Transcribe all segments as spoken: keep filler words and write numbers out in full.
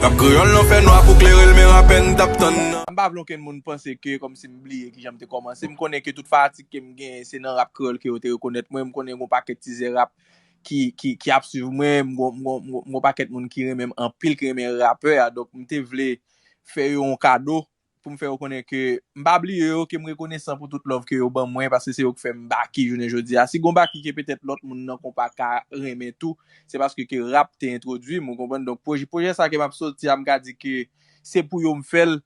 Rap kreyòl nan fè nwa pou klere l, men rapè n t ap tann nan. M pa vle okenn moun panse ke kòmsi m bliye kijan m te kòmanse. M konnen ke tout fanatik ke m genyen, se nan rap kreyòl ke yo te rekonèt mwen. M konnen gon pakèt tizè rap ki, ki, ki ap swiv mwen. M gon, m gon, m gon, m gon pakèt moun ki renmen m anpil, ki renmen rapè a. Donk, m te vle fè yo yon kado pou m fè yo konnen ke m pa bliye yo, ke m rekonesan pou tout love ke yo ban mwen, paske se yo k fè m baki jounen jodi a. Si gon baki ke petèt lòt moun nan konpa ka renmen tou, se paske ke rap te entwodui m, ou konprann? Donk, pwojè, pwojè sa ke m ap soti a, m ka di ke se pou yo m fè l,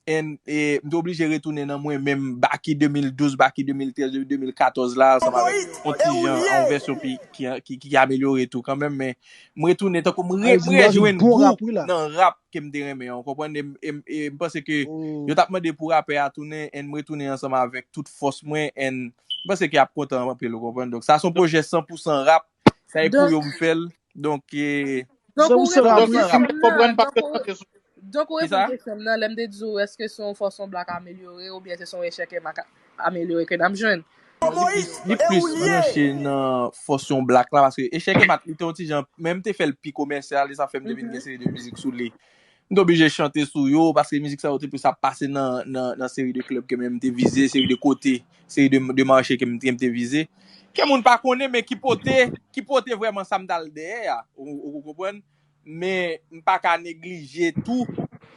and, e, m te oblije retounen nan mwen menm baki de mil douz, baki de mil trèz, de mil katòz la, ansanm avèk yon ti jan, yon vèsyon pi, ki, ki, ki amelyore tou kanmenm, men m retounen tankou m re-, m rejwenn gou nan rap ke m te renmen an, ou konprann? E m, e m, e m panse ke yo t ap mande pou rapè a tounen, and m retounen ansanm avèk tout fòs mwen, and m panse ke y ap kontan anpil, ou konprann? Donk, sa se yon pwojè san pou san rap, sa e pou yo m fè l. Donk, e, Donk, ou San pou san rap, rekonèt wi. m nan, donk ou, donk ou reponn kesyon m nan, lè m te di w, èske se yon fòs yon blak amelyore, oubyen se yon echèk e mak amelyore ke n ap jwenn? Li plis, li plis branche nan fòs yon blak la, paske echèk e mak, li te yon ti jan, men m te fè l pi komèsyal, e sa fè m te vin gen seri de mizik sou li. M te oblije chante sou yo, paske mizik sa yo te plis ap pase nan, nan, nan seri de klèb ke men m te vize, seri de kote, seri de, de mache ke m, ke m te vize. Ke moun pa konnen, men ki pote, ki pote vrèman sa m t al dèyè a. Ou, ou, ou konprann? Men m pa ka neglije tou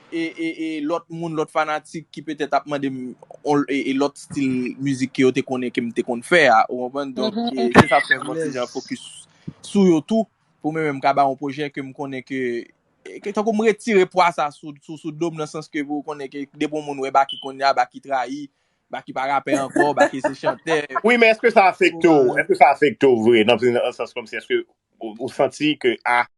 e, e, e lòt moun, lòt fanatik ki petèt ap mande m on, e, e lòt stil mizik ke yo te konnen ke m te konn fè a, ou konprann? Donk, e, se sa k fè m yon ti jan fokis sou yo tou, pou mwen menm m ka ba yon pwojè ke m konnen ke, e, ke tankou m retire pwa sa sou, sou, sou do m, nan sans ke pou konnen ke depi yon moun wè Baky kounye a, Baky trayi, Baky pa rapè ankò, Baky se chantè. Wi, men èske sa afekte w? Èske sa afekte w vre? Nan, nan sans kòmsi, èske ou, ou santi ke, ah,